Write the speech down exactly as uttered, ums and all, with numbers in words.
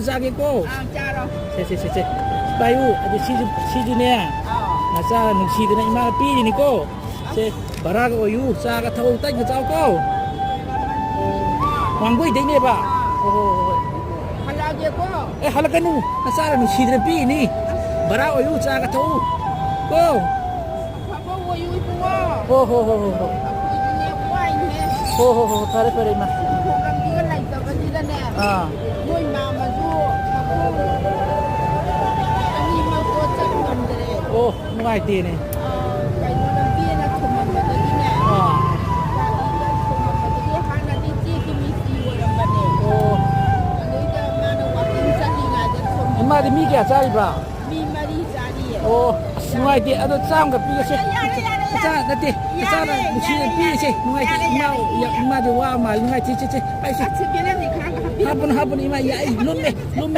ꯆꯥꯒꯦꯀꯣ꯫ ꯑꯥ, ꯆꯥꯔꯣ꯫ ꯁꯦ, ꯁꯦ, ꯁꯦ, ꯁꯦ꯫ ꯄꯥꯏꯌꯨ꯫ ꯑꯗꯨ ꯁꯤꯁꯨ, ꯁꯤꯁꯨꯅꯦ꯫ ꯑꯥ꯫ ꯅꯆꯥ ꯅꯨꯡꯁꯤꯗꯅ ꯏꯃꯥꯅ ꯄꯤꯔꯤꯅꯤꯀꯣ꯫ ꯁꯦ, ꯚꯔꯥꯒ ꯑꯣꯏꯌꯨ꯫ ꯆꯥꯒ ꯊꯛꯎ, ꯇꯟꯒ ꯆꯥꯎꯀꯣ꯫ ꯋꯥꯡꯒꯣꯏꯗꯩꯅꯦꯕ꯫ ꯍꯣ, ꯍꯣ, ꯍꯣ, ꯍꯣꯏ꯫ ꯍꯜꯂꯛꯑꯒꯦꯀꯣ꯫ ꯑꯦ, ꯍꯜꯂꯛꯀꯅꯨ꯫ ꯅꯆꯥꯅ ꯅꯨꯡꯁꯤꯗꯅ ꯄꯤꯔꯤꯅꯤ꯫ ꯚꯔꯥ ꯑꯣꯏꯌꯨ, ꯆꯥꯒ ꯊꯛꯎ꯫ ꯀꯣ꯫ ꯑꯐꯕ ꯑꯣꯏꯌꯨ ꯏꯕꯨꯡꯉꯣ꯫ ꯍꯣ, ꯍꯣ, ꯍꯣ, ꯍꯣ, ꯍꯣ꯫ ꯑꯩꯈꯣꯏꯗꯤꯅꯦ ꯋꯥꯏꯅꯦ꯫ ꯍꯣ, ꯍꯣ, ꯍꯣ, ꯍꯣ, ꯐꯔꯦ, ꯐꯔꯦ, ꯏꯃꯥ꯫ ꯁꯦꯟꯊꯣꯛ ꯂꯝꯕꯤꯒ ꯂꯩꯇꯕꯁꯤꯗꯅꯦ꯫ ꯑꯥ꯫ ꯅꯣꯏ ꯃꯥꯝꯃꯁꯨ ꯁꯒꯣꯜ ꯑꯅꯤꯃꯛꯇꯣ ꯆꯠ ꯉꯝꯗ꯭ꯔꯦ꯫ ꯑꯣ, ꯅꯨꯡꯉꯥꯏꯇꯦꯅꯦ꯫ ꯑꯥ, ꯀꯩꯅꯣ ꯂꯝꯕꯤꯅ ꯊꯣꯝꯃꯝꯕꯗꯒꯤꯅꯦ꯫ ꯑꯥ꯫ ꯒꯥꯔꯤꯗ ꯊꯣꯝꯃꯝꯕꯗꯒꯤ ꯍꯥꯟꯅꯗꯤ ꯆꯦꯛꯀꯤ ꯃꯤꯁꯇ꯭ꯔꯤ ꯑꯣꯏꯔꯝꯕꯅꯦ꯫ ꯑꯣ꯫ ꯑꯗꯩꯗ ꯃꯥꯅ ꯋꯥꯀꯤꯡ ꯆꯠꯂꯤꯉꯩꯗ ꯊꯣꯝꯃꯝꯕ꯫ ꯏꯃꯥꯗꯤ ꯃꯤ ꯀꯌꯥ ꯆꯥꯔꯤꯕ? ꯃꯤ ꯃꯔꯤ ꯆꯥꯔꯤꯌꯦ꯫ ꯑꯣ, ꯑꯁ, ꯅꯨꯡꯉꯥꯏꯇꯦ꯫ ꯑꯗꯣ ꯆꯥꯝꯒ ꯄꯤꯒꯁꯦ꯫ ꯌꯥꯔꯦ, ꯌꯥꯔꯦ, ꯌꯥꯔꯦ꯫ ꯅꯆꯥ ꯅꯠꯇꯦ, ꯅꯆꯥꯅ ꯌꯥꯔꯦ, ꯅꯨꯡꯁꯤꯅ ꯌꯥꯔꯦ, ꯄꯤꯔꯤꯁꯦ꯫ ꯌꯥꯔꯦ, ꯅꯨꯡꯉꯥꯏꯇꯦ꯫ ꯌꯥꯔꯦ, ꯏꯃꯥ, ꯌꯥꯔꯦ, ꯌꯥꯔꯦ꯫ ꯏꯃꯥꯗꯤ ꯋꯥ ꯃꯥꯜꯂꯤ꯫ ꯅꯨꯡꯉꯥꯏꯇꯦ, ꯆꯦ, ꯆꯦ꯫ ꯄꯥꯏꯁꯦ꯫ ꯑꯁ, ꯕꯦꯂꯦꯟꯗꯤ ꯈꯔ ꯍꯥꯞꯄꯤꯔꯣ꯫ ꯍꯥꯞꯄꯅꯨ, ꯍꯥꯞꯄꯅꯨ, ꯏꯃꯥ꯫ ꯌꯥꯏ, ꯂꯨꯝꯃꯦ, ꯂꯨꯝꯃꯦ꯫